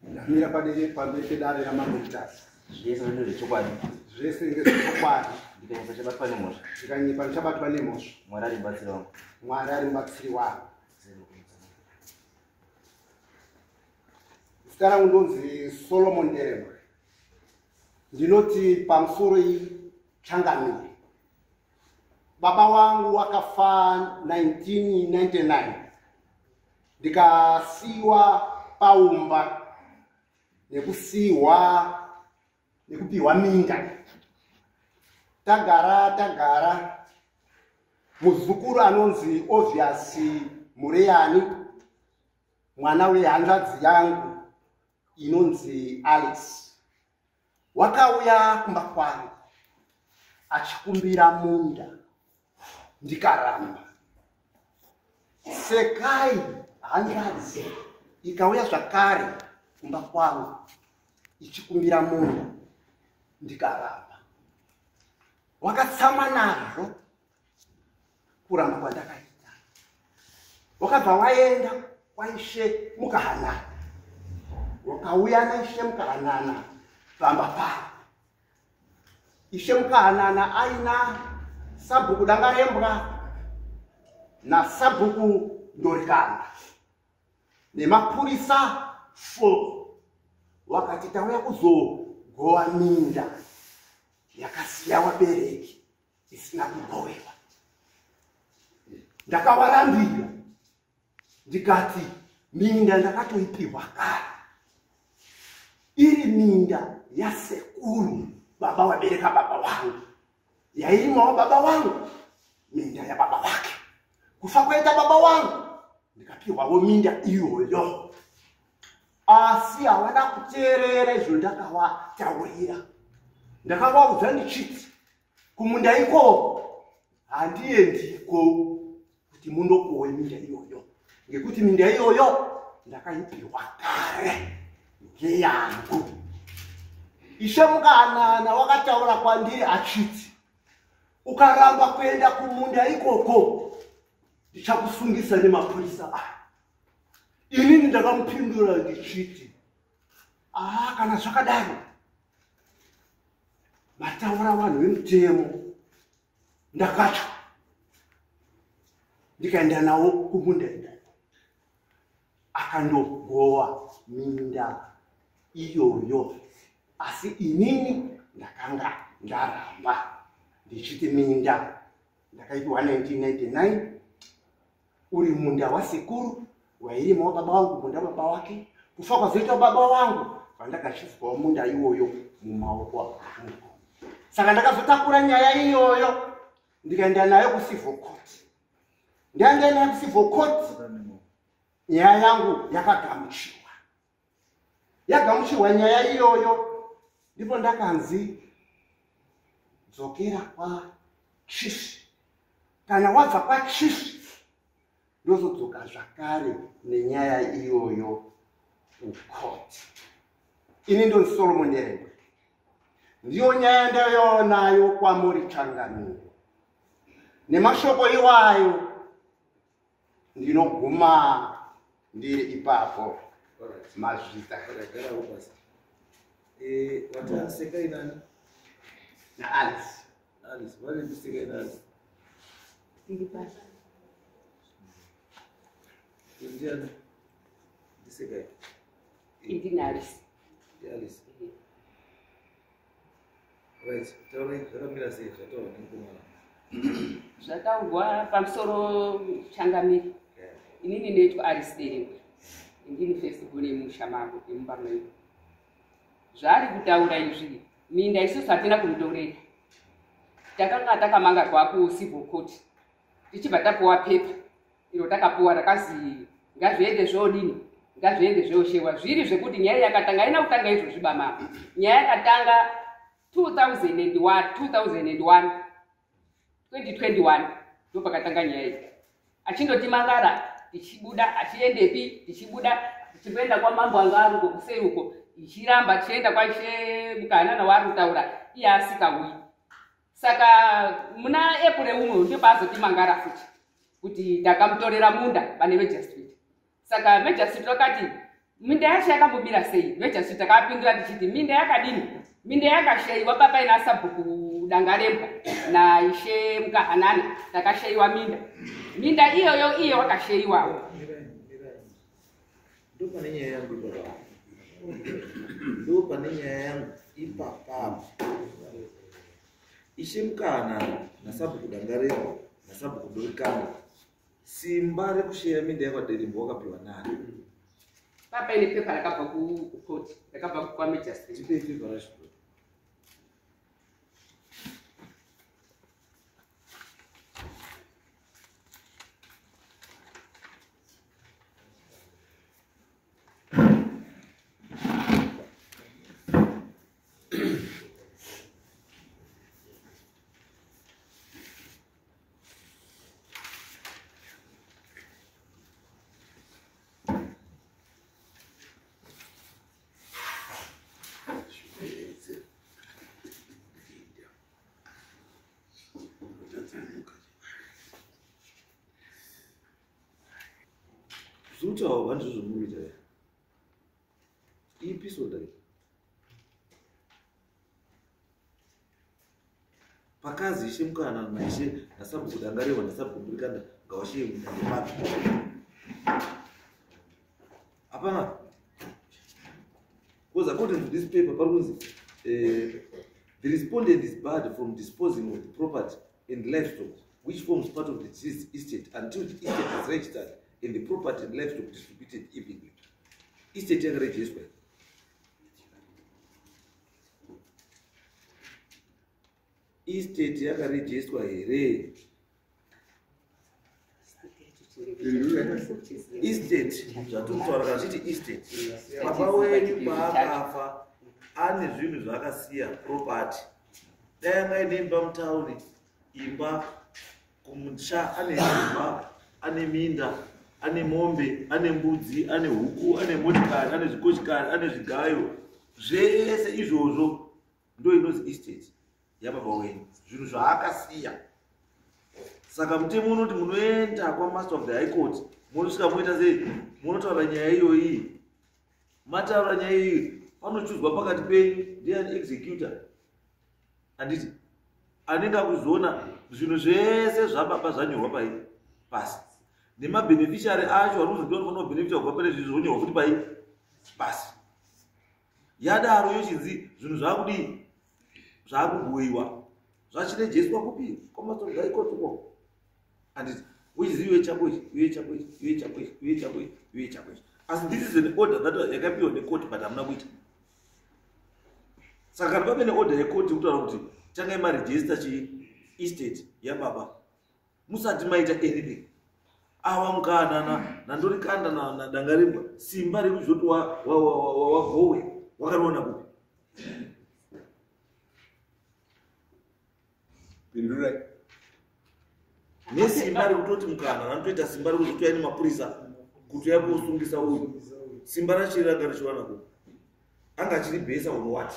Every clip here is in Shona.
Ndamira pamberi pedare raMambo Mutasa. Zvese ndezvechokwadi. Zvese ngezvechokwadi. Ndikanyepa ndichabatwa nemhosva. Ndikanyepa ndichabatwa nemhosva. Mwari ari mubatsiri wangu. Mwari ari mubatsiri wangu. Zita rangu ndonzi Solomon Deremwe. Ndinoti pamusoro changamire. Baba wangu wakafa 1999 ndikasiiwa paumba nekusiiwa nekupiwa minda. Tagara tagara muzukuru anonzi Obvious Mureyani, mwana wehanzvadzi yangu inonzi Alice, wakauya kumba kwangu achikumbira munda, ndikaramba. Sekai hanzvadzi ikauya zvakare kumba kwangu ichikumbira munda, ndikaramba. Wakatsamwa nazvo kuramba kwandakaita, wakabva waenda kwaIshe Mukahanana, wakauya naIshe Mukahanana pamba pavo. Ishe Mukahanana aina sabhuku Dangarembwa nasabhuku Ndorikanda nemapurisa 4, wakati tauya kuzogowa minda yakasiya wabereki isina kugowewa. Ndakawarambira ndikati minda ndakatoipiwa kare, iri minda yasekuru baba wabereka baba wangu, yairimawo baba wangu, minda yababa wake. Kufa kwaita baba wangu ndikapiwawo minda iyoyo, asi havana kuteerera izvo ndakavataurira. Ndakavaudza ndichiti kumunda ikoko handiendiko kuti mundokowe minda iyoyo, ngekuti minda iyoyo ndakaipiwa kare, ngeyangu. Ishe Mukahanana wakataura kwandiri achiti ukaramba kuenda kumunda ikoko ndichakusungisa nemapurisa aya. Inini ndakamupindura ndichiti kana zvakadaro mataura vanhu vemutemo. Ndakatya ndikaenda nawo kumunda ikoko, akandogowa minda iyoyo, asi inini ndakanga ndaramba ndichiti minda ndakaipiwa 1999, uri munda wasekuru wairimawo baba wangu, munda baba wake. Kufa kwazoita baba wangu vandakachizwawo munda iwoyo mumaoko angu. Saka ndakazotakura nyaya iyoyo ndikaenda nayo kucivil court. Ndaenda nayo kucivil court, nyaya yangu yakagamuchirwa. Yagamuchirwa nyaya iyoyo, ndipo ndakanzi dzokera kwachief, kana wabva kwachief ndozodzoka zvakare nenyaya iyoyo kucourt. Ini ndonzi Solomon Derengwe, ndiyo nyaya ndayonayo kwamuri changamire. Nemashoko iwayo ndinoguma ndiri ipapo. Mazvita. Watasekai nani? NaAlice. Alice, vari sekai naAlice? Ndiri pasi. Ndiani? Ndisekai. Indini Alice. NdiAlice. Right, taurai zvakamira sei zvataurwa nemukomana? Zvataurwa pamusoro changamire. Inini ndinoitwa Alice Derengwe. Ndini first born yemusha mavo, yemumba medu. Zvaari kutaura izvi, minda isusu hatina kumutorera. Takanga takamangarwa kucivil court, tichibva tapuwa pepa iro takapuwa rakazi ngazviende zvodini, ngazviende zvoshewa. Zviri zvekuti nyaya yakatanga haina kutanga izvozvi bamama. Nyaya yakatanga 2001, 2001, 2021 ndo pakatanga nyaya iyi. Achindoti mangara tichibuda, achiendepi tichibuda, tichimboenda kwamambo anga ari uko kuseri uko, ichiramba tichienda kwaIshe Mukahanana waari kutaura iye asikauyi. Saka muna April umwe ndipo paazoti mangara futi kuti takamutorera munda vane magistrate. Saka magistrate vakati Minda yacho yakambomira sei? Magistrate takapindura tichiti minda yakadini? Minda yakashayiwa baba ina sabhuku Dangarembwa naishe Mukahanana, takashayiwa minda. Minda iyoyo iye wakashayiwawo. Ndo pane nyaya yangu ipapapo. Ndo pane nyaya yangu ipapapo. Ishe Mukahanana nasabhuku Dangarembwa nasabhuku Dorikanda, simba rekusheya minda yekwaDerembwa wakapiwa nani? Papa ine pepa rakabva kukoti, rakabva kwamagistrate. Tipei pepa racho. Zvutawo vanhu zvozvomuita ya. Episode iyi. Pakazi ishe Mukahanana naishe nasabhuku Dangarembwa nasabhuku Murikanda ngawashiye minda ndepapi. Hapana. Because according to this paper, pari kunzi the respondent is barred from disposing of the property and livestock which forms part of the deceased estate until the estate is registered and the property and livestock distributed evenly. Estate yakaregisterwa. Estate yakaregisterwa here? Estate zvatinotaura kana tichiti estate, baba wenyu paakafa ane zvinhu zvaakasiya, property. Dai anga aine imba mutauni, imba kumusha, ane imba, ane minda, ane mombe, ane mbudzi, ane huku, ane motikari, ane zvikochikari, ane zvigayo, zvese izvozvo ndo inonzi estate yababa wenyu, zvinhu zvaakasiya. Saka mutemo unoti munoenda kwamaster of the high court, munosvika moita sei? Munotaura nyaya iyoyi. Mataura nyaya iyi, panochuzwa pakati penyu ndiani executor, handiti? Anenge akuzoona zvinhu zvese zvababa zvanyorwa pai pasi, nemabeneficiary acho ari kuzi ndovanofanira kubenefita kubva pane zvinhu zvonyorwa futi pai pasi. Yadaro yochinzi zvinhu zvakudii, zvakugoyiwa, zvachirejeswa kupi? Kwamaster of the high court uko, handiti? Uchizi iwe chako ichi, iwe chako ichi, iwe chako ichi, iwe chako ichi, iwe chako ichi. Asi this is an order that yakapiwa necourt, but hamuna kuita. Saka kana pave neorder yecourt yekutaura kuti tangai maregister chi estate yababa musati maita anything, ava Mukahanana naNdorikanda naDangarembwa, simba rekuzoti wagowe wakariona kupi? Pindurai. Nesimba rekutoti Mukahanana anotoita simba rekuzotouya nemapurisa kuti uya kosungisa uyu, simba rachiri ranga richiwana kupi? Anga achiri bhesa on what?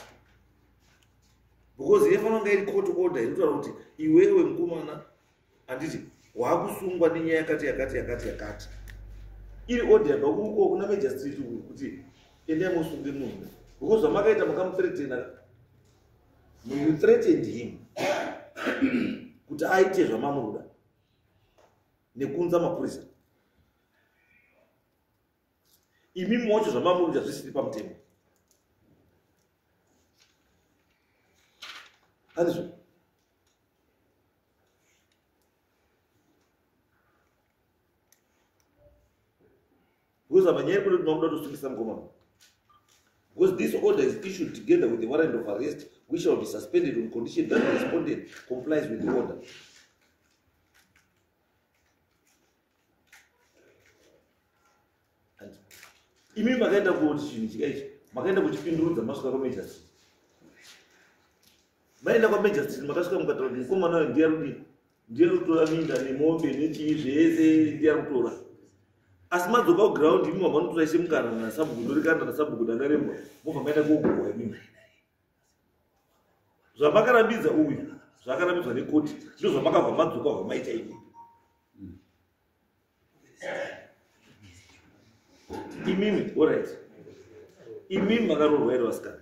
Because inofanira kunge iri court order inotaura kuti iwewe mukomana, handiti, waakusungwa nenyaya yakati yakati yakati yakati. Iri order yabva kuko kuna magistrate uku kuti endai mosunge munhu, because zvamakaita makamuthreatena, you threatened him kuti aite zvamamunoda nekuunza mapurisa. Imimi wacho zvamamunoda zvisiri pamutemo, handizvo? Because apa nyaya yekuti mamuda kutosungisa mukomana, because this order is issued together with the warrant of arrest, which shall be suspended on condition that the respondent complies with the order. And imi makaenda kuti chinhu chika ichi makaenda kuchipindurudza, masvika kwamagistrate, maenda kwamagistrate, makasvika mukataura kuti mukomana uyu ndiye rudii, ndiye rutora minda nemombe nechii zvese, ndiye ari kutora. Asi madzoka kuground, imi mavanotora ishe Mukana nasabhuku Ndorikanda nasabhuku Dangarembwa, mobva maenda kogohwa. Imimi zvamakarambidza uyu, zvakarambidzwa nekoti, ndo zvamakabva madzoka bva maita imi. Imimi, alright. Imimi makaroorwa here vasikana?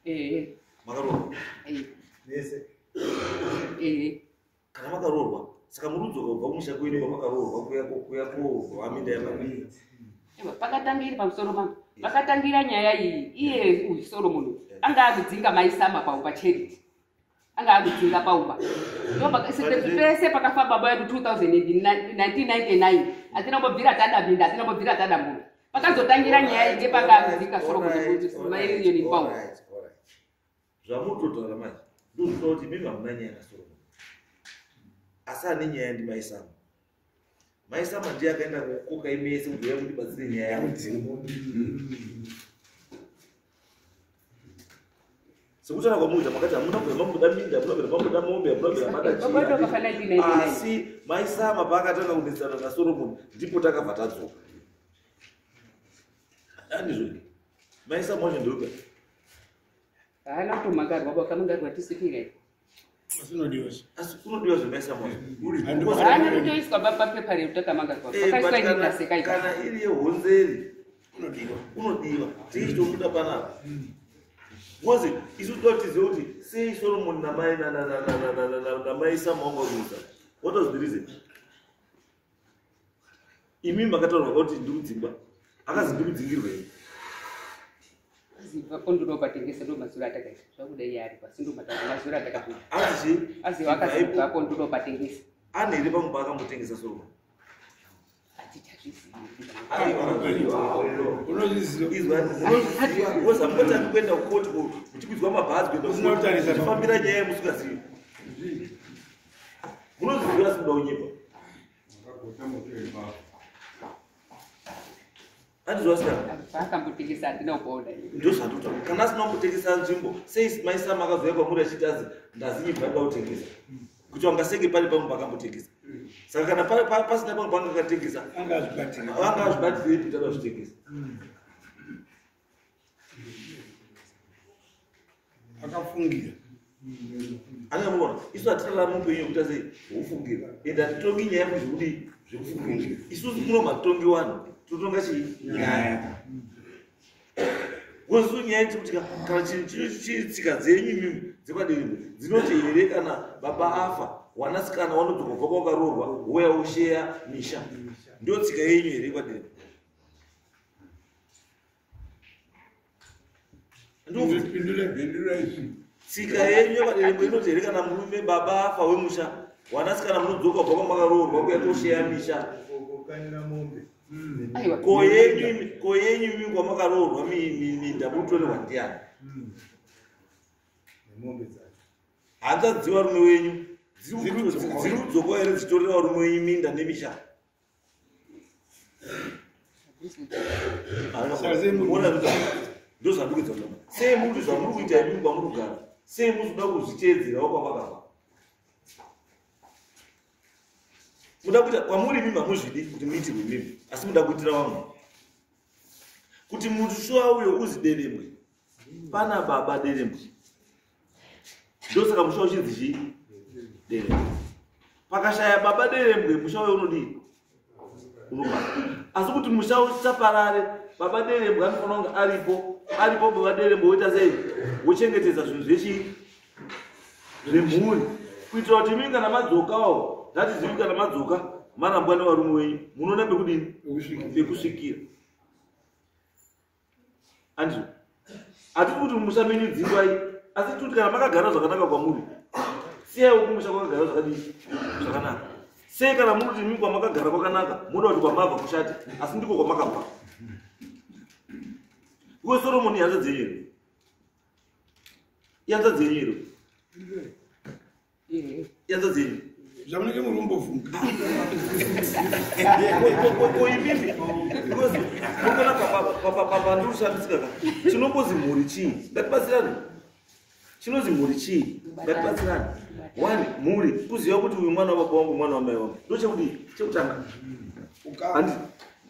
Ehe. Makaroorwa? Eh. Vese. Ehe. Kana makaroorwa, saka muri kudzoka kubva kumusha kwenyu kwamakaroorwa kuya kuya koorwa minda yababa. Ewa, pakatangira pamusoro pano. Pakatangira nyaya iyi, iye uyu Solomon anga akudzinga mai Sama paumba Charity. Anga akudzinga paumba. Pese pakafa baba yedu 1999 hatina kumbobvira tada minda, hatina kumbobvira tada munhu. Pakazotangira nyaya iyi ndepanga akudzinga Solomon kuti mai Lilian paumba. Zvamutotaura manje ndozvinoda kuti imimi hamuna nyaya naSolomon, asi ane nyaya ndimai Sama. Mai Sama ndiye akaenda kukoka imese kuti uya mundibatsire nyaya yangu. Sekutaura kwamuita makati hamuna kubvira mamuda minda, hamuna kubvira mamuda mombe, hamuna kubvira mada Baba wedu chii. akafa 1999. Asi mai Sama paakatanga kunetsana naSolomon ndipo takabva tadzoka. Andizvo mai Sama wacho ndeupi? Haana kutomangarwa, baba akamangarwa tisipira. Asi kunodiwa zvemai Sama wacho. Haana kutoiswa papepa redu takamangarwa. Pakaiswa ini ndaseka ipapo. Kana iri yehonzeri unodiwa tichitomuda panapa. Ngozi isu toda tizive kuti sei Solomon namai namai Sama wanga kuza. What was the reason? Imi makataurwa kuti ndikudzingwa. Akazi ndikudzingirwei? Ziva kondinopatengesa ndo mazuro atakaita. Zvakuda iye ari pasi ndo mazuro atakabuda. Azi chii? Aziva akazibva kondinopatengesa. Ane here pamwe paakambotengesa Solomon? Hatichazvizivi. Unozviziva. Wozambotanga kuenda kukoti kuchikwidzwa mabhazi kuenda Usina kutarisa. kufambira nyaya yemusingazivi. Munozviziva asi muda kunyepa. Andizvo asikana? Paakambotengesa handina kuona. Ndozvatotaura. Kana asina kumbotengesa nzvimbo, sei mai Sama akazouya kwamuri achiti azi ndazinyibva ndoda kutengesa? Kuti wangasenge pari pamwe paakambotengesa. Saka kana pasina pamwe paanga akatengesa, Anga azvibatira. anga azvibatirei kuti ada kuzvitengesa. Akafungira. Anenge muona, isu hatirarami upenyu hwekuita sei hwekufungira. Ende hatitongi nyaya yekuzvikudii zvekufungira. Isusu muno matongi wanhu, totonga chii? Nyaya. Ngozi nyaya yekuti kana chiri tsika dzenyu imimi dzekwaDerembwe dzinoti here kana baba afa wanasikana wanodzoka kubva kwakaroorwa wouya wosheya misha. Ndiyo tsika yenyu here kwaDerembwe? Tsika yenyu yekwaDerembwe inoti here kana murume baba afa wemusha wanasikana munodzoka kubva kwamakaroorwa kuya tosheya misha. Aiwa. Ko yenyu imi kwamakaroorwa minda munotorerwa ndiani? Hanzvadzi dzevarume wenyu dziri kudzoka here dzichitorera varume wenyu minda nemisha? Ndozvandikuedza kutaura. Sei muri zvamuri kuita imi kwamuri kugara? Sei muzoda kuzviteedzerawo kwamakabva? Muda kuita kwamuri imi hamuzvidi kuti muitirwe imimi, asi muda kuitira vamwe. Kuti musha uyo uzi Derembwe, pana baba Derembwe. Ndosaka musha uchinzi chii? Derembwe. Pakashaya baba Derembwe, musha uyo unodii? Unoparara. Asi kuti musha usaparare, baba Derembwe anofanira kunge aripo. Aripo baba Derembwe woita sei? Wochengetedza zvinhu zvechii? Zvemhuri. Kuitira kuti imi kana madzokawo, ngatizivi kana madzoka marambwa nevarume wenyu, munoona pekudini? Pekusvikira. Andizvo. Hatisi kuti mumusha menyu dzingwai, asi tiri kuti kana makagara zvakanaka kwamuri, siyaiwo kumusha kwakagara zvakadii? Zvakanaka. Sei kana muri kuti imi kwamakagara kwakanaka, munoda kuti kwamabva kushate, asi ndiko kwamakabva. Iwe Solomon ihanzvadzi yenyu here? Ihanzvadzi yenyu here? Ihanzvadzi yenyu. Zvamunenge muri kumbofunga. Ko imimi, because munogona pandirushamisika ka. Chinombozi mhuri chii? Ngatibatsirane. Chinozi mhuri chii? Ngatibatsirane. One, mhuri kuziva kuti uyu mwana wababa wangu, mwana wamai wangu. Ndochekudii? Chekutanga. Handiti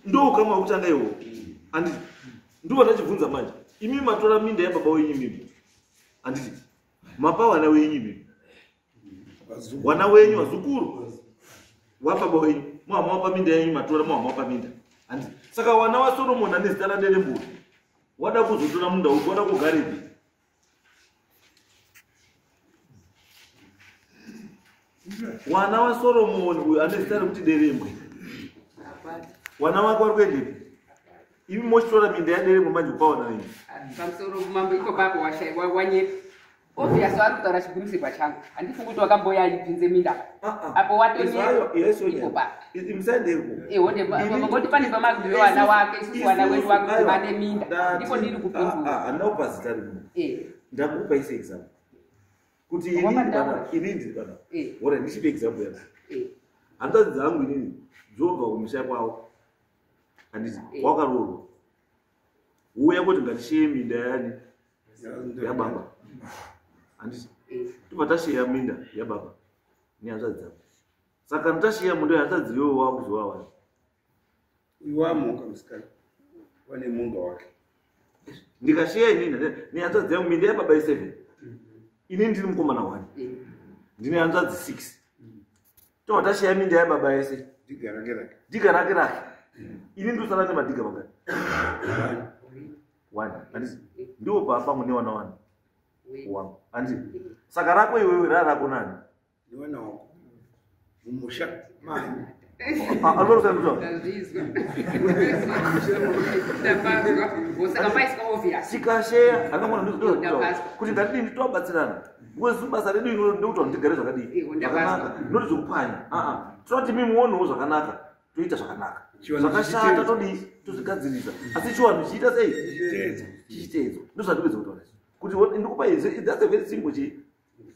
ndo ukama hwekutanga ihwohwo. Handiti ndobva ndachibvunza manje. Imi matora minda yababa wenyu imimi. Handiti mapa vana wenyu imimi. Vana wenyu vazukuru wababa wenyu muhama wapa minda yenyu matora muhama wapa minda. Handiti saka wana waSolomon ane zita raDerembwe Wada kuzotora munda upi, wada kugarepi? Wana waSoromoni uyu ane zita rekuti Derembwe. Wana wake wari kuendepi? Imi mochitora minda yaDerembwe manje kupa wana venyu. Pamusoro mambo iko papo wanyepa. Obvious vari kutaura chigumisirwa changu. Handifungi kuti wakamboya ibvinze minda. Apo watonyepa. Ipo papo. Musaendeko. Ngoti pane pamaguyo wana wake, isusu wana wedu wakuti vane minda. Ndipo ndiri kupindura. Handina kupa zita remunhu. Ndakupa ise example. Kuti ini ndiri panapa. Ora ndichipe example yangu. Hanzvadzi dzangu inini dzobva kumusha kwavo. Handiti wakaroorwa. Uya kuti ngatishiye minda yani yababa. Handiti tobva tashiya minda yababa nehanzvadzi dzangu. Saka tashiya munda yehanzvadzi iyoyo wakuzova wani. Iwamuka musikana wane munda wake. Ndikashiya inini nehanzvadzi yangu minda yababa i7. Inini ndiri mukomana 1. Ndine hanzvadzi 6. Tobva tashiya minda yababa yese. Diga rake rake. Diga rake rake. Ini ndosara nemadhiga mangani? 1. Handiti ndiwo baba mune wana wani wangu. Handiti saka rako iwewe rarako nani? Newana wako. Mumusha mani. Tikasheya andangona kuti ngatidini tobatsirana. Because basa redu ino ndekuti vanhu tigare zvakadii zvakanaka, noti zvekupwanya. Tinoti mimi muonewo zvakanaka, toita zvakanaka. Zvakashata todii tozvigadzirisa. Asi chiwanhu chiita sei? Chichiteedzwa. Ndozvandipedza kutaura izvi. Kuti ndikupa izvi, that's a very simple chii.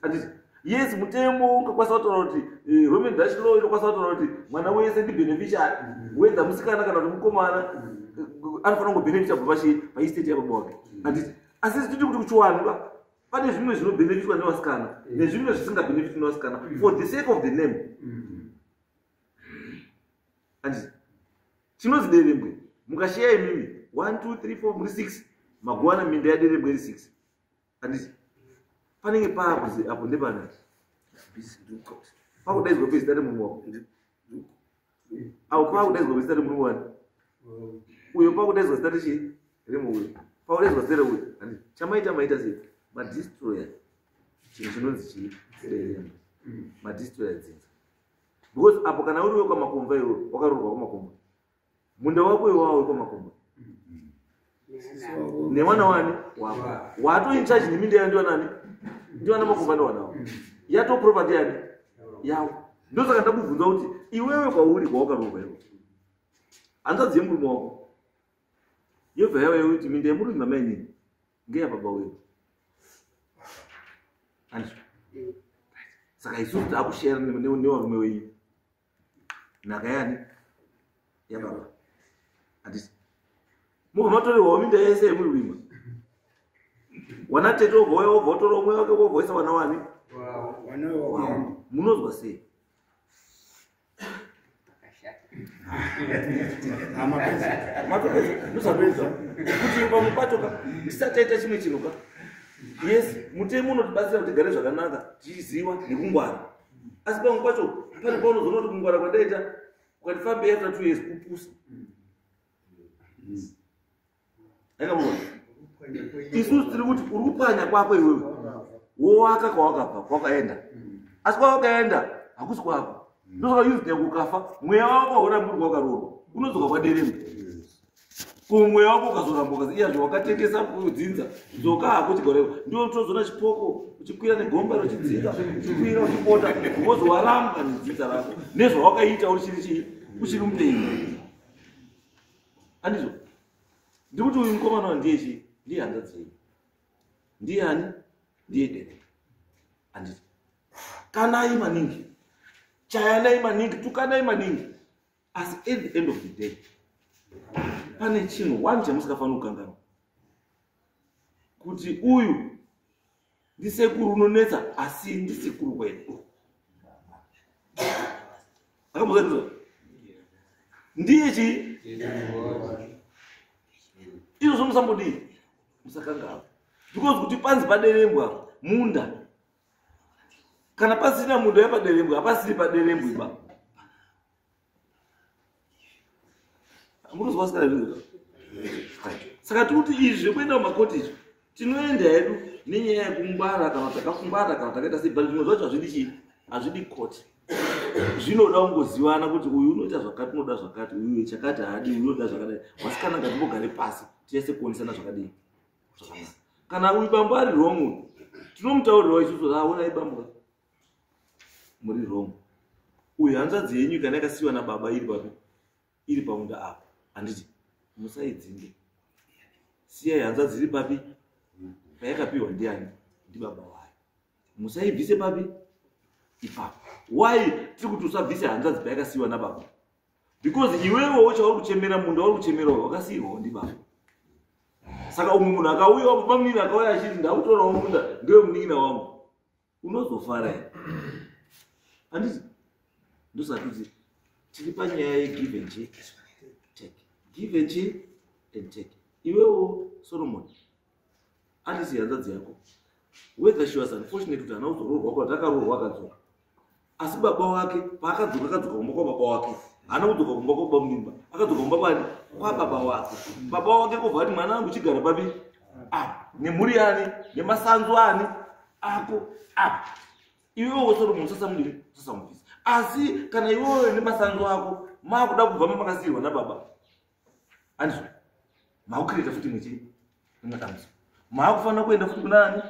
Handiti yes, mutemo ungakwanisa kutaura kuti Roman Dutch law inokwanisa kutaura kuti mwana wese ndi beneficiary, whether musikana kana kuti mukomana anofanira kungobenefita kubva paestate yababa wake. Handiti asi titi kuti kuchiwanhu pane zvimwe zvinobenefitwa nevasikana nezvimwe zvisingabenefitwi nevasikana for the sake of the name. Handiti chinonzi Derembwe, mukashiya imimi 1 2 3 4 muri 6 magowana minda yaDerembwe iri 6. Handiti panenge paakuzi apo ndepana pakudaidzwa pezita remurume wako, apo pakudaidzwa pezita remurume wani uyo, pakudaidzwa zita rechii remuuyo, pakudaidzwa zita reuyo. Handiti chamaita maita sei? Madestroyer chinhu chinonzi chii? Derembwe. Madestroyer dzinza. Because apo kana uri wekwaMakomba iwe wakaroorwa kwaMakomba, munda wako iwawo wekwaMakomba nemwana wani wako wato in charge neminda yayo ndiwanani? Ndiwana Makomba ndiwanawo yato property yani yawo. Ndosaka ndakubvunza kuti iwewe kwauri kwawakaroorwa iwe hanzvadzi yemurume wako yobva yauya kuti minda yemurume mamainini ngeyababa wedu. Handizvo? Saka isusu taakushera nevarume wenyu nhaka yani yababa. Handiti mubva matorerwawo minda yese yemuri kuima, wana tete wobva wauya wobva watora umwe wake wobva waisa wana wani. Munozwa sei? Matopedza kuti pamwe pacho ka tisati taita chimwe chinhu ka. Yes, mutemo unotibatsira kuti tigare zvakanaka tichiziva nekungwara, asi pamwe pacho pane paunozoona kuti kungwara kwandaita ukati fambe after 2 years kupusa. Aikamuona isusu tiri kuti uri kupwanya kwako iwewe, wowaka kwawakabva kwawakaenda, asi kwawakaenda hakusi kwako. Ndosaka yuzi ukafa mweya wako haurambi uri kwawakaroorwa, unodzoka kwaDerembwe. Ko mweya wako ukazoramba ukazi iyazvo wakatengesa dzinza, dzoka hako chigare. Ndiwo tozoona chipoko uchikwira negomba uchidzika uchikwira uchipota, because waramba nedzinza rako nezvawakaita uri chii uchiri mupenyu. Handizvo? Ndikuti uyu mukomana ndiye chii? Ndiye hanzvadzi yenyu. Ndiye ani? Ndiye Derembwe. Handiti kanai maningi, chayanai maningi, tukanai maningi, asi at the end of the day pane chinhu one chamusikafaniri kukanganwa, kuti uyu ndisekuru unonetsa asi ndisekuru kwedu. Akambozwa ndiye chii? Izvozvo musambodii, musakanganwa. Because kuti panzi paDerembwe munda, kana pasina munda yapaDerembwe hapasiri paDerembwe ba. Murozwa sikana zvinhu. Saka tiri kuti izvi zvekuenda mumakoti izvi tinoenda hedu nenyaya yekungwara, kana takafungwara, kana takaita sei, but zvimwe zvacho hazvidi chii, hazvidi koti. Zvinoda kungozivana kuti uyu unoita zvakati, unoda zvakati, uyu chakati haadi, uyu unoda zvakadai. Vasikana, ngatimbogare pasi tinyase kuonesana zvakadii, zvakanaka. Kana uyu bambo ari wrong, tinomutaurirawo isusu, aonai bambo, muri wrong. Uyu hanzvadzi yenyu kana yakasiyiwa nababa iri papi, iri pamunda apa, handiti? Musaidzinge, siyai hanzvadzi iri papi, payakapiwa ndiani, ndibaba wayo. Musaibvise papi, ipapo. Why tiri kuti usabvise hanzvadzi payakasiyiwa nababa? Because iwewewo chauri kuchemera, munda wauri kuchemerawo wakasiyirwawo ndibaba. Saka umwe munhu akauya, baba munini akauya achiti ndakutorawo munda, ndewe munin'ina wangu, unozofara here? Handiti? Ndosati kuti tiri panyaya yegive and take, give and take. Iwewo Solomon, Alice hanzvadzi yako, whether she was unfortunate kuti haana kuzoroorwa, kuti akaroorwa akadzoka, asi baba wake paakadzoka, akadzoka kumba kwababa wake, haana kudzoka kumba kwababa munimba, akadzoka kumba kwani, kwababa wake. Baba wake kobva ati, "Mwana wangu, chigara papi apa nemhuri yani, nemasanzu ani ako apa." Iwewo Solomon, usasamudini, usasamubvisa. Asi kana iwewe nemasanzu ako makuda kubva mamakasiyirwa nababa, handizvo? Makucreata futi imwe chii, rimwe dambudziko. Maakufanira kuenda futi kuna ani,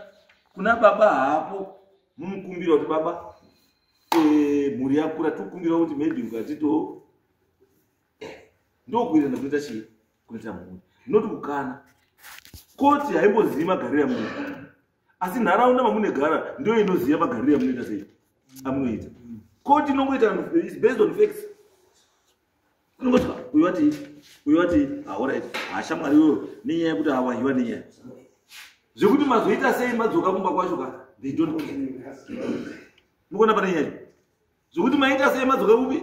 kuna baba hapo, mumukumbira kuti, "Baba, mhuri yakura, tikukumbira kuti maybe ukatito." Ndokuenda kunoita chii, kunoita mhuri, noti kukana. Koti haimbozivi magariro amunoita, asi nharaunda mamunegara ndio inoziva magariro amunoita sei, amunoita. Koti inongoita is based on facts. Inongosvika, uyu wati, uyu wati, alright, hashamwari iyoyo, nenyaya yekuti awahiwa nenyaya zvekuti mazoita sei madzoka kumba kwacho ka, they don't care. Mukuona pane nyaya zvekuti maita sei madzoka kupi,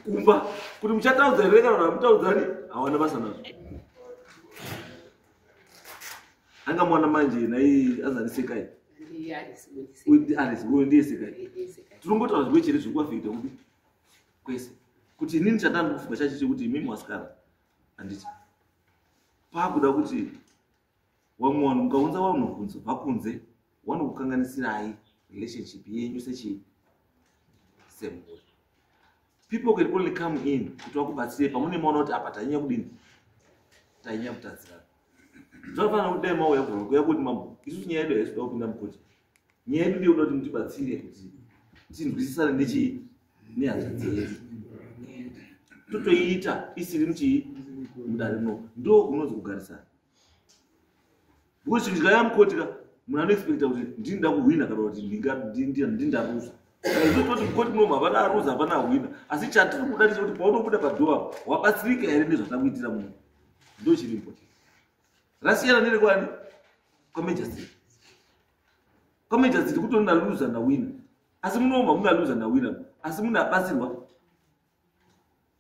kumba, kuti muchataudza here kana kuti hamutaudzani, hawana basa nazvo. Angamuona manje nai azani Sekai. Alice uyu ndiye Sekai. Tirongotaura zvimwe chete zviri kuaffecta kupi kwese, kuti inini chandandikufunga chacho chekuti imimi wasikana, handiti paakuda kuti vamwe vanhu mukaunza vanhu kubva kunze, vanokukanganisirai relationship yenyu sechii, semhuri. People can only come in kuti vakubatsire pamune maona kuti apa tanyanya kudini, tanyanya kutadzirana. Zvakafanana kuti dai mauya kuya kuti, "Mambo, isusu nyaya yedu haisi kuda kupinda mukoti, nyaya yedu ndeyekuda kuti mutibatsire kuti tinzwisisane nechii, nehanzvadzi yedu," totoiita isiri muchii, mudare muno. Ndo kunonzi kugarisana, because chinhu chikaya mukoti ka, munhu anoexpecta kuti ndinda kuhwina kana kuti ndindaruza. Toti mukoti munomu hapana aruza, hapana ahwina, asi chatiri kuda ndechekuti paunobuda padoor apo, wabatsirika here nezvatakuitira munhu? Ndo chiri important. Rasiyana nerekwani, kwamagistrate. Kwamagistrate kutori naloser nawinner, asi munomu hamuna loser nawinner, asi munhu abatsirwa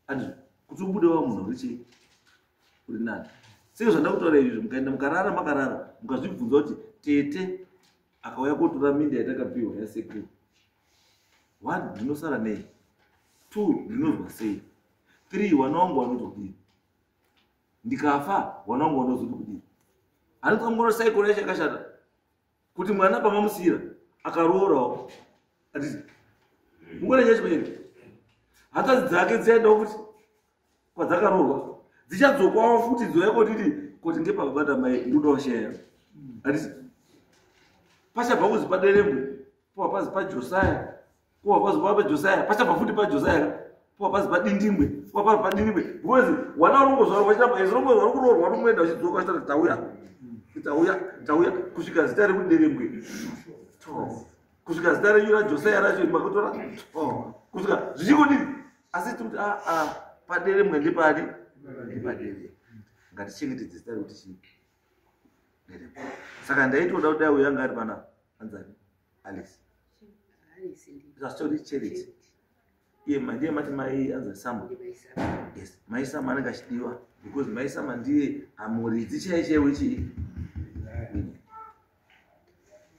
andi kuti ubude wa munhu uri chii, uri nani. Sei zvandakutaura izvi? Mukaenda mukarara makarara, mukazvibvunza kuti tete akauya kotora minda yatakapiwa yasekuru, one, ndinosara nei? Two, ndinozwa sei? Three, wana wangu wanozwa kudini? Ndikafa, wana wangu wanozoti kudini? Handikangoro cycle yacho yakashata kuti mwana pamamusiyira akaroorawo, atiti mungona chacho panyeri, hanzvadzi dzake dzichaendawo futi kwadzakaroorwa, dzichadzokwawo futi, dzouya kotiti koti ngepabata mai, ndodawo share. Handiti pachabva kuzi paDerembwe, powa pazi paJosaya, powa pazi paJosaya, pachabva futi paJosaya, powa pazi paDindingwe, powa pazi paDindingwe, because wana urongozvarwa vachiramba vari kuroorwa, rongoenda vachidzoka vachitati tauya, tauya, tauya, kusvika zita rekuDerembwe, kusvika zita renyu raJosaya racho makutora, kusvika zvichingodini. Asi tiri kuti aa, paDerembwe ndepari, ndepaDerembwe, ngatichengetedze zita rekuti chii, Derembwe. Saka ndaitoda kudai uyo anga ari panapa, anzani Alice, zasitori Charity, iye ndiye mati mai anzani Sama. Yes, mai Sama anenge achidiwa because mai Sama ndiye amuridzi chaiye chaiye wechii.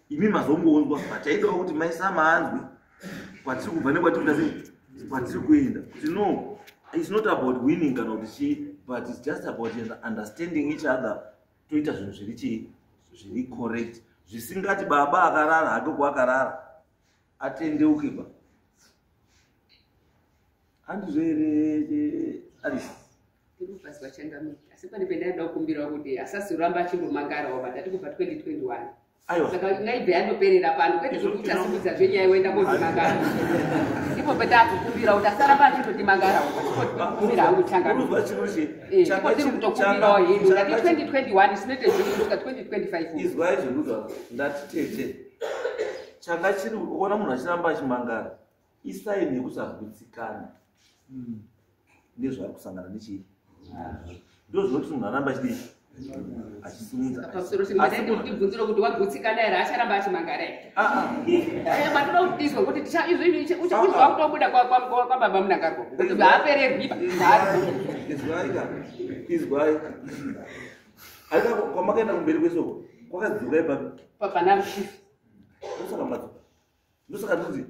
Imi mazongonzwa, pachaidiwa kuti mai Sama anzwe kwatiri kubva nekwatiri kuita sei, kwatiri kuenda, kuti no, it's not about winning kana kuti chii. But it's just about understanding each other, toita zvinhu zviri chii, zviri correct, zvisingati baba akarara hake kuakarara atendeuke ba. Handizvo here, Alice? Tiri kubvazwa, changamire, asi pane pendaida kukumbirawo kuti asazoramba achingomangarawo, but ati kubva 2021. Aiwa. Saka ngaibve yandoperera pano, kwete kuti uchasimudza zvenyaya woenda kozimangara. Ipo petakukumbira kuti asaramba achindotimangarawo. Kumbira hangu, changamire. Uruzwa chiro chi Ipo tiri kutokumbirawo hedu, ndati 2021 sinoite zvinhu kusvika 2025. Izwai zvekutaura ndati, tete, changa chiri kuona munhu achiramba achimangara isign yekusagutsikana nezvaari kusangana nechii. Ndo zvinoti munhu aramba achidii, achisimudza. Pamusoro, ndibvunzire kuti wagutsikana here, acharamba achimangara here? Matoda kuti tizwe kuti izvi wakutobuda kwababa Munangarwa kuti haapererwi. Izwai ka, izwai aika kwamakaenda kumberi kwesoko kwakadzoka ipapi? Pana chief. Ndosaka madzoka, ndosaka ndinoti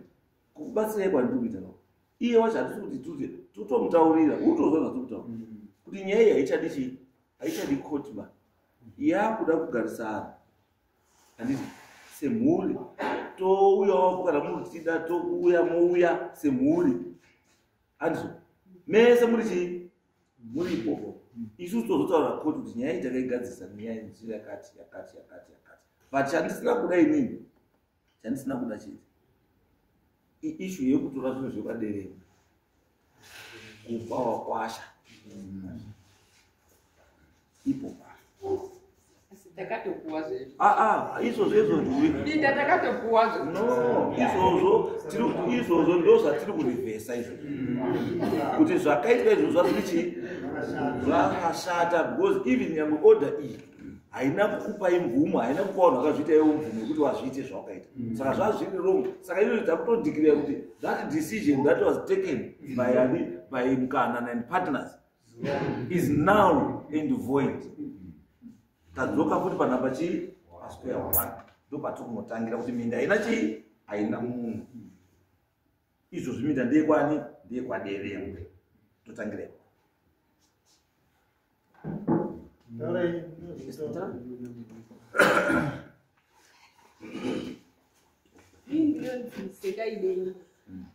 kubatsirai kwandiri kuita nako iye wacho, hatisi kuti tuti totomutaurira, utozwa zvatiri kutaura kuti nyaya iyi haichadi chii, haichadi koti ba, yakuda kugarisana, handiti, semhuri. Touyawo kana muri tida, touya, mouya semhuri, handizvo? Mese muri chii, muripo. Isusu tozotaura koti kuti nyaya iyi takaigadzirisa nenyaya nzira yakati yakati yakati yakati. But chandisina kuda inini, chandisina kuda chete iissue yekutora zvinhu zvekwaderera kupa wakwasha ipo. Asi takatopuwa zvezvo. Aa, izvozvo izvo Minda takatopuwa zve. No, izvozvo izvozvo ndo zvatiri kurivhesa izvozvo, kuti zvakaitwa izvozvo zvazviri chii, zvakashata, because even nyangwe order iyi haina kukupai mvumo, haina kupa vanhu vakazviita iwo mvumo yekuti wazviite zvawakaita. Saka zvazviri wrong. Saka izvozvo takutodeclare kuti that decision that was taken by ani, by Mukana and partners, is null and void. Tadzoka futi panhamba chii, pasquare one, ndo patiri kunotangira kuti minda haina chii, haina munhu. Izvozvi minda ndeyekwani? Ndeyekwaderengwe. Totangira ipapo. Taura. Ini ndinonzi Sekaideni.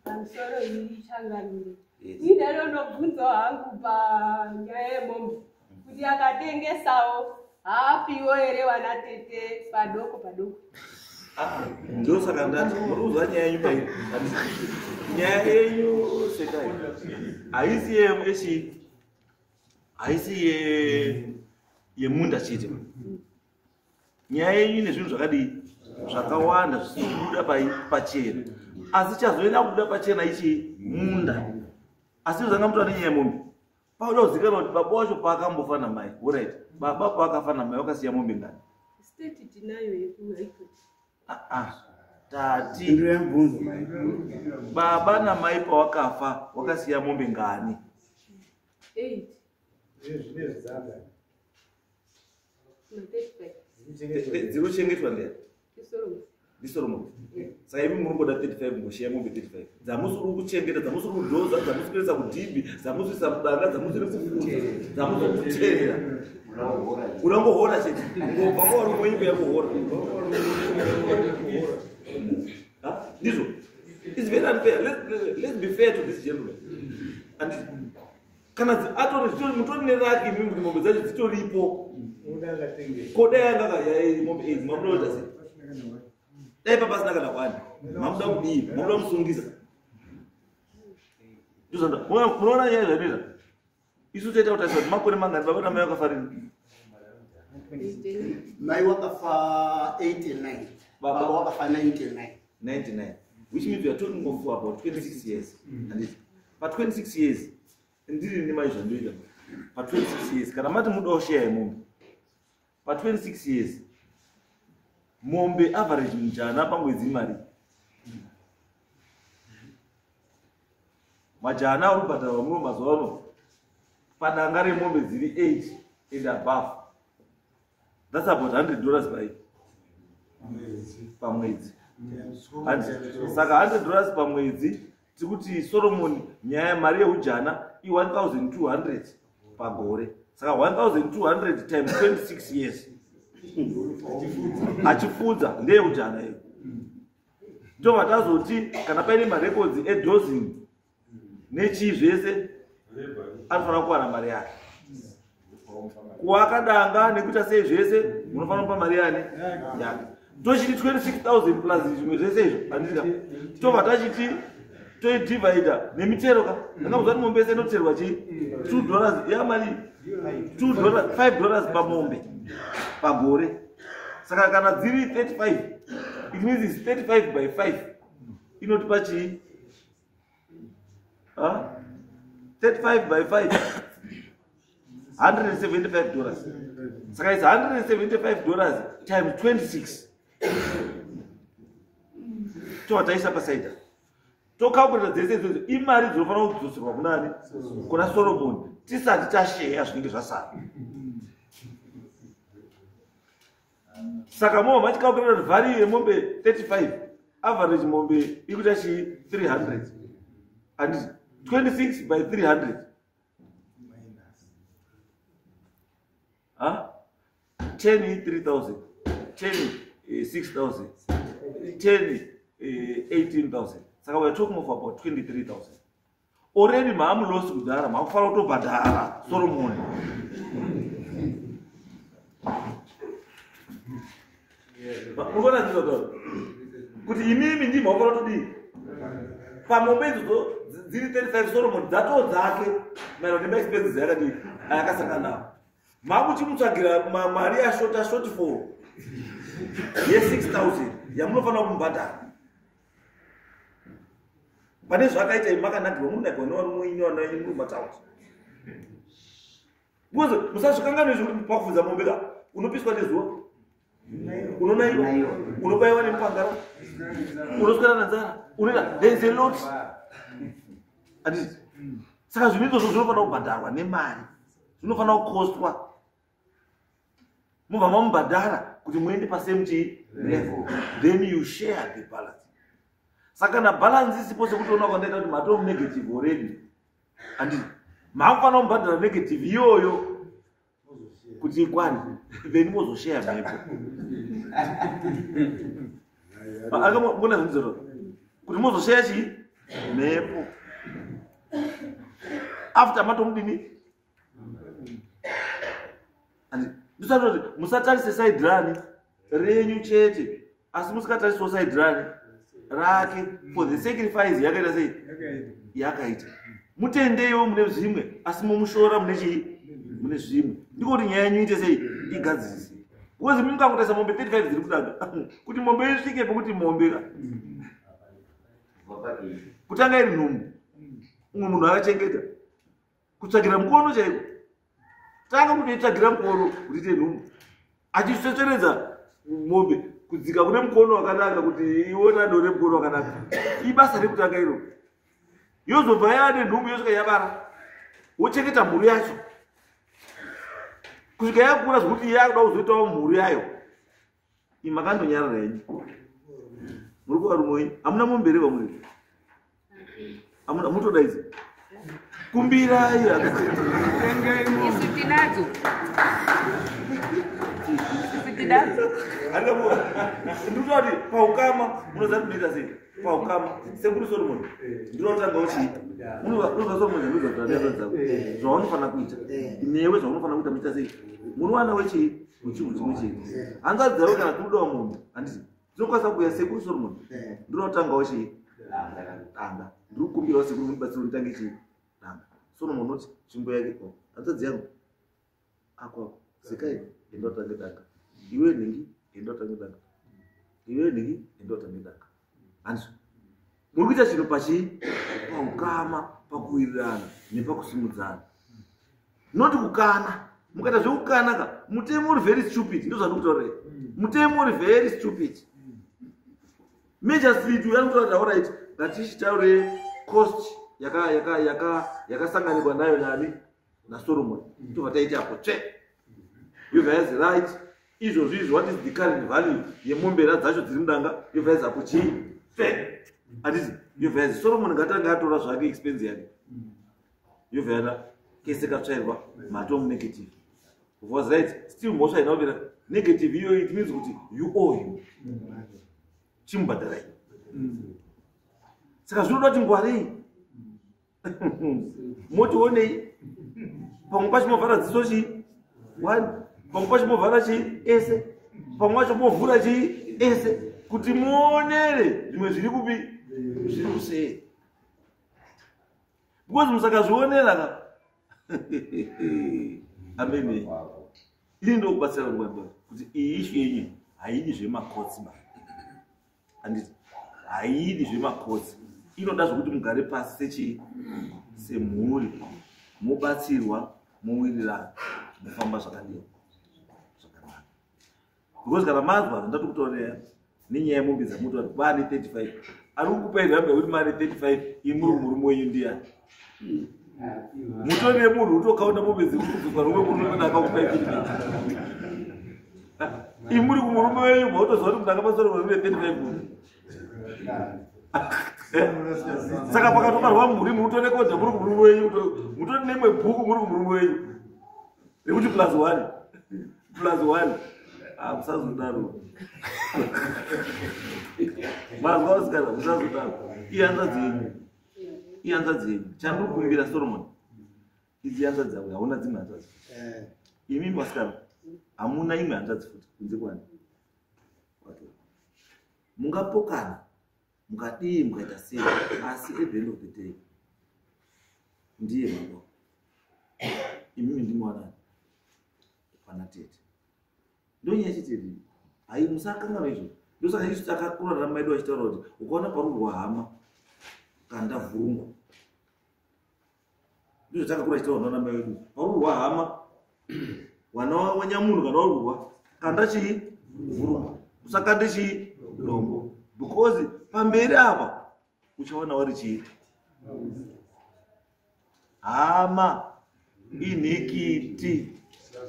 Pamusoro iri, changamire. Ini ndinondobvunzawo hangu panyaya yemombe kuti akatengesawo haapiwo here wana tete padoko padoko? Ah, ndosaka ndati muri kuzwa nyaya yenyu pai. Nyaya yenyu, Sekai, haisi yechi, haisi yemunda chete. Nyaya yenyu ine zvinhu zvakadii, zvakawanda zvisiri kubuda pachena, asi chazoenda kubuda pachena ichi munda. Asi zvanga mutora nenyaya yemombe, pauda kuzikanwa kuti baba wacho paakambofa namai, alright, baba paakafa namai wakasiya mombe ngani? Estate tinayo yekuHigh Court. Ah, ah, tati Pindura mubvunzo, mai. Baba namai pawakafa wakasiya mombe ngani? 8. Zvine zvidzanga. Na 35. Dziri kuchengetwa ndea? Isolomon. NdiSolomon. Saka imi muri kuda 35, ngoshiya mombe 35 dzamusiri kuchengeta, dzamusiri kudhoza, dzamusiri kuisa kudhibhi, dzamusiri kuisa mudanga, dzamusiri kufudza, dzamusiri kuteerera. Unangohora chete, ngobva kwauri mwenyika yakuhora. Ha? Ndizvo, it's very unfair. Let's be fair to this gentleman. And kana atori zvitori, mutori neraki imi kuti mombe dzacho dzitoripo. Muda akatengesa. Ko dai anga mombe idzi, mamuda kuita sei? Dai papasina kana kwani, mamuda kudii? Mamuda kumusungisa? Munoona nyaya zvanoita. Isu toita kutarisa kuti makore mangani baba namai vakafarira. Mai wakafa 89. Baba. Baba wakafa 99. 99, which means we are talking of about 26 years, handiti? Pa 26 years, ndiri nemai zvandoita pa 26 years, kana mati mudawo sheya yemombe pa 26 years, mombe average mujana pamwedzi mari majana ari kubhadharwa muno mazuva ano padanga remombe dziri 8 and above, that's about $100 by pamwedzi. Saka $100 pamwedzi, tiri kuti Solomon, nyaya mari yeujana i1200. Pagore. Saka 1200 times 26 years achifudza ndeyekujana iyo. Tobva tazoti kana paine marekodzi edozing nechii zvese, anofanira kuwana mari yake. Kuwaka danga nekuita sei zvese, munofanira kupa mari yani yake. Tochiti 26,000 plus zvimwe zvese izvo, handiti? Tobva tachiti toidivhaidha nemitero ka. Ndakamuziva kuti mombe yese inoterwa chii? $2 yamari, $2, $5 pamombe pagore. Saka kana dziri 35, it means it's 35 by 5, inotipa chii? 35 by 5, $175. Saka it's $175 times 26. Tobva taisa pasaida, tocalculata dzese idzodzo, imari dzinofanira kudzoserwa kunani? Kuna Solomon, tisati tasheya zvinenge zvasara. Saka mova machicalculata kuti value yemombe 35, average mombe ikuita chii? 300, handiti? 26 by 300, ha, 10 3000, 10 6000, 10 18,000. Saka we are talking of about 23,000 already. Maamulosi kudhara, makufanira kutobhadhara Solomon. Munoona ndizvotaura kuti imimi ndii makufanira kutodii pamombe idzodzo dziri 35. Solomon dzatoo dzake maererano nemaexpenses ayakadii, ayakasangana nawo. Makuchimutsvagira mari yashota, shortfall ye6000 yamunofanira kumubhadhara pane zvakaita. Imi makanakirwa, munakirwa nevarume wenyu, vana venyu muri mumataundi, because musazvikanganwe zvekuti pakufudza mombe ka, unopiswa nezuva, unonaiwa, unobayiwa nemupangara, unoswera nenzara, unoita, there is a lot, handiti? Saka zvinhu izvozvo zvinofanira kubhadharwa nemari, zvinofanira kukostwa, mubva mamubhadhara kuti muende pasame chii? Level. Then you share the balance. Saka kana balance isipo, sekuti ona kwandaita kuti matoo negative already, handiti? Makufanira kumubhadhara negative iyoyo kuti ikwane, then mozosheya mhepo. Mona zvinizoro kuti mozosheya chii? Mhepo, after matomudini. Ndisatoti musatarise side rani renyu chete, asi musikatarisawo side rani rake for the sacrifice yakaita sei, yakaita. Mutendeiwo mune zvimwe, asi mumushora mune chii? Mune zvimwe. Ndiko kuti nyaya yenyu ite sei? Igadzirise. Because mungangotarisa mombe 35 dziri kutanga, kuti mombe isvike pekuti mombe ka, kutanga iri nhumbu, umwe munhu akachengeta, kutsvagira mukono chaiko, tanga kutoitsvagira mukono kuti ite nhumbu, achisvetsveredza mombe kudzika kune mukono wakanaka kuti iona dore mukono wakanaka, ibasa rekutanga iro. Yozobva yaane nhumbu, yosvika yabara, wochengeta mhuru yacho kusvika yakura zvokuti yakuda kuzoitawo mhuru yayo. Imakandonyarara henyu, muri kuvarume wenyu hamuna mombe here? Vamwe hamuna, mutodaidza, kumbirai. Isu tinadzo, isu tinadzo. Ndikuta kuti paukama munoziva kuti munoita sei paukama. Sekuru Solomon, ndinotangawo chii? Unoziva Solomon, ndinoziva dzako zvaunofanira kuita newe, zvaunofanira kuita. Muchiita sei? Munowana wechii? Wechinhu chimwe chete. Hanzvadzi dzavo kana tinodawo mombe, handiti dzinokwanisa kuuya? Sekuru Solomon, ndinotangawo chii? Danga. Ndiri kukumbirawo sekuru mundibatsire nditange chii? Danga. Solomon oti tsvimbo yake, o hanzvadzi yangu, ako ako, zekai, enda utange danga. Iwe nhingi, enda utange danga. Iwe nhingi, enda utange danga. Handizvo muri kuita chinhu pachii? Paukama, pakuwirirana nepakusimudzana, not kukana. Mukaita zvekukana ka, mutemo uri very stupid. Ndo zvandikutaurira, mutemo uri very stupid. Magistrate uyu anotaura kuti alright, ngatichitaure cost yakasanganikwa nayo nani? NaSolomon. Tobva taiti apo tsve, yobva yazi right, izvozvo izvi, what is the current value yemombera dzacho dziri mudanga? Yobva yazi apo chii? Tsve, handiti? Yobva yazi Solomon ngatanga atora zvake expense yake, yobva yada. Kese katsvairwa, matomu negative. Was right, still mhosva haina kupera. Negative iyoyo, it means kuti you owe him. Chimubhadharai. Saka zvinoda kuti ngwarei, motionei pamwe pacho movhara dziso chii one, pamwe pacho movhara chii ese, pamwe pacho movhura chii ese, kuti muonere zvimwe zviri kupi, zviri kusei, because musakazvionera ka. Amene ini ndokubatsira ngwamba kuti iyi issue yenyu haidi zvemakotsi ba, handiti? Haidi zvemakotsi, inoda zvokuti mugare pasi sechii, semhuri, mobatsirwa, mowirirana, mofamba zvakadii, zvakanaka. Because kana manzwa ndatokutaurira nenyaya yemombe dzamuti vari vaane 35, ari kukupai nhamba yekuti maane 35, imuri murume wenyu ndiyani? Mutori nemunhu utokaunda mombe dzekubviswa nomwe murume mene akakupai 35. Imuri kumurume wenyu, mautoziva kuti munhu akapasora murume 35. Saka pakatobarwa mhuri, munotorekodha muri kumurume wenyu, mutori nemwe bhuku muri kumurume wenyu rekuti plus one plus one. Ah, musazodaro mazwa vasikana, musazodaro. Ihanzvadzi yenyu, ihanzvadzi yenyu. Chandiri kukumbira, Solomon, idzi hanzvadzi dzako, hauna dzimwe hanzvadzi? Imimi vasikana hamuna imwe hanzvadzi futi kunze kwani? Mungapokana, mukadii, mukaita sei, asi at the end of the day ndiye baba. Imimi ndimwanani pana tete, ndonyaya chitete. Hai, musakanganwa izvo. Ndosaka isu takakura namai edu achitaura kuti ukaona parurwa hama, kanda vhurungu. Ndizvo takakura chitaura nana mai vedu: parurwa hama, wana wanyamunhu kana warurwa, kanda chii? Vhurungu. Usakande chii? Dombo. Because pamberi apa uchaona wari chii? Hama inhikiti,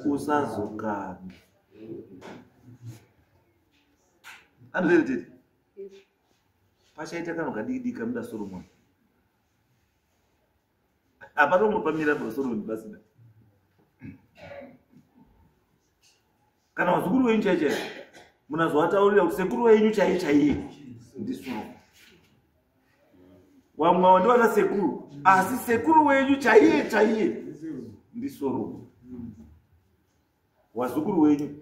usazokange. Andizvere tete? Pachaita kanhu kadiki diki kamuda Solomon, hapana umopamira paSolomon pasina kana vazukuru venyu chai chai. Munazovataurira kuti sekuru venyu chai chaiye ndiSolomon. Wamwe ava ndivana sekuru, asi sekuru wenyu chaiye chaiye ndiSolomon. Wazukuru wenyu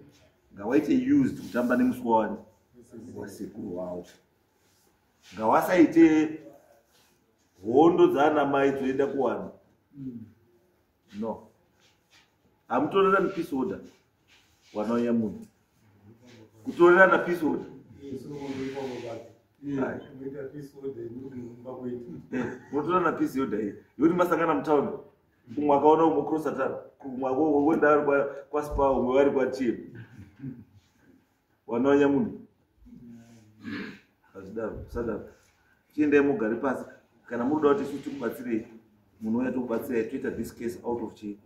ngawaite used kutamba nemuswa wani wasekuru wavo, ngawasaite hondo dzaana mai dzoenda kuwana. No, hamutorerani peace order. Wanauya munhu kutorerana peace order. Munotorana peace order iyi yekuti masangana mutauni, umwe akaona umwe crossatara, umwe wenda ari kwaSpa, umwe vari kwaTM. Wanauya munhu hazvidaro, usadaro. Chiendai mugare pasi. Kana muri kuda kuti isu tikubatsirei, munouya tokubatsirai, toita this case out of chi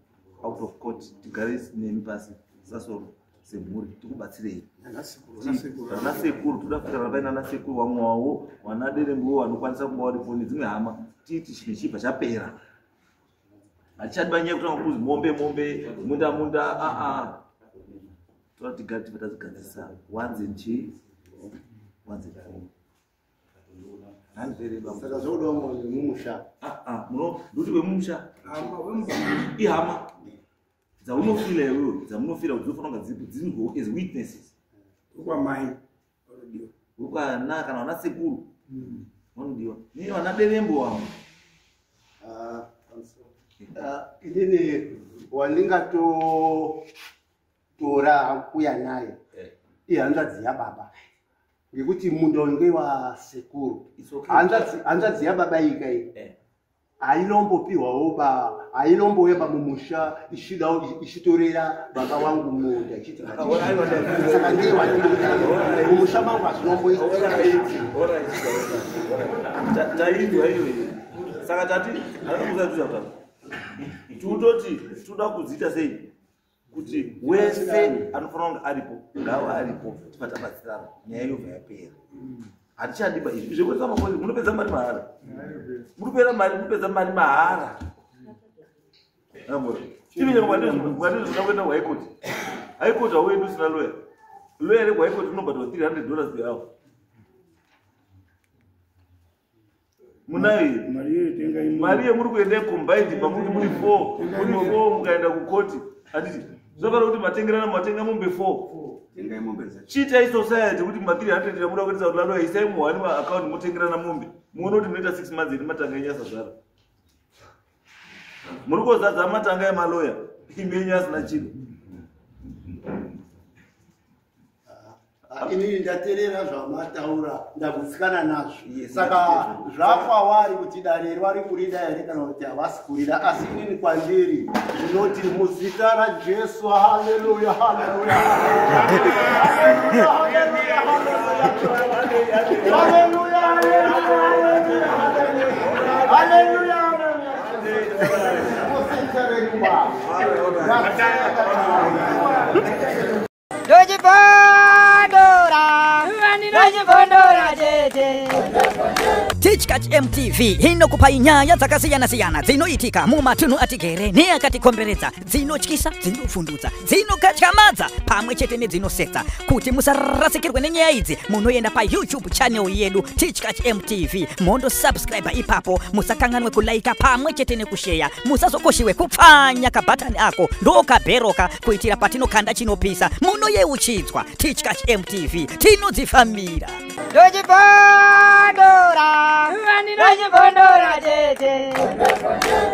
out of court. Tigare nemi pasi sasoro semhuri, tikubatsirei. Vana sekuru toda kutarana paina ana sekuru vamwe wavo, vana derembuwo vanokwanisa kunga varipo nedzimwe hama, tiiti chinhu chibva chapera. Hatichadi banyaya kutanga kuzi mombe mombe, munda munda. Aa, toda tigare tibva tazigadzirisa once and chi once and for all. Handizvere baba? Saka zvokuda mwoyo wemumusha. Ndokuti wemumusha ihama dzaunofila iwewe, dzamunofila kuti dzofanira kunga dziripo, dzinzwewo as witnesses. Wekwamai vanodiwa. Wekwana kana vana sekuru vanodiwa, ne vana derembo vamwe. Ah, inini wandingatotora kuya naye ihanzvadzi yababa, ngekuti munda uyu ngewasekuru. It's okay. Hanzvadzi yababa ika iyi hainombopiwawo ba, hainombouya pamumusha ichidawo ichitorera baba wangu munda ichiti. Saka ndiye wandinoda mumusha mangu, hazvinomboitika. Tainzwa iyoyo. Saka tati aakuzaaa tutoti toda kudziita sei kuti wese anofanira kunge aripo ngava aripo, tibva tabatsirana, nyaya yobva yapera. Hatichadiba izvi zvekuisa makoti, munopedza mari mahara, muripera mari, munopedza mari mahara. Even mwatizvina kuenda kuhigh court. High court hauendi usina lawyer. Lawyer rekuhigh court unobhadharwa $300 per hour. Munayo mari yemuri kuenda combined pakuti muri 4 muri 4 mukaenda kukoti handiti zvofanira kuti matengerana matenga mombe 4. Chiitai society kuti ma 300 yamuda kuendesa kuna lawyer isai muhani maaccount motengerana mombe muone kuti munoita 6 months iri matanga enyu asazvara. Muri kozadza matanga emaloya imi enyu asina chiro. Inini ndateerera zvamataura ndagutsikana nazvo. Saka zvakwawari kuti dare vari kurida here kana kuti havasi kurida, asi inini kwandiri zvinoti muzita raJesu, haleluya, haleluya, haleluya, haleluya, haleluya, muzita renyu Baba. Tichkach MTV inokupa nyaya dzakasiyana-siyana dzinoitika mumatunhu atigere neakatikomberedza, dzinotyisa, dzinofundutsa, dzinokatyamadza pamwe chete nedzinosetsa. Kuti musarasikirwe nenyaya idzi, munoenda paYouTube channel yedu Tichkach MTV, mondosubscribe ipapo. Musakanganwe kulaika pamwe chete nekusheya. Musazokoshiwe kupfanya kabhatani ako ndokabheroka kuitira patinokanda chinopisa munoyeuchidzwa. Tichkach MTV tinodzifambira. Ndochibondora, ndochibondora tete.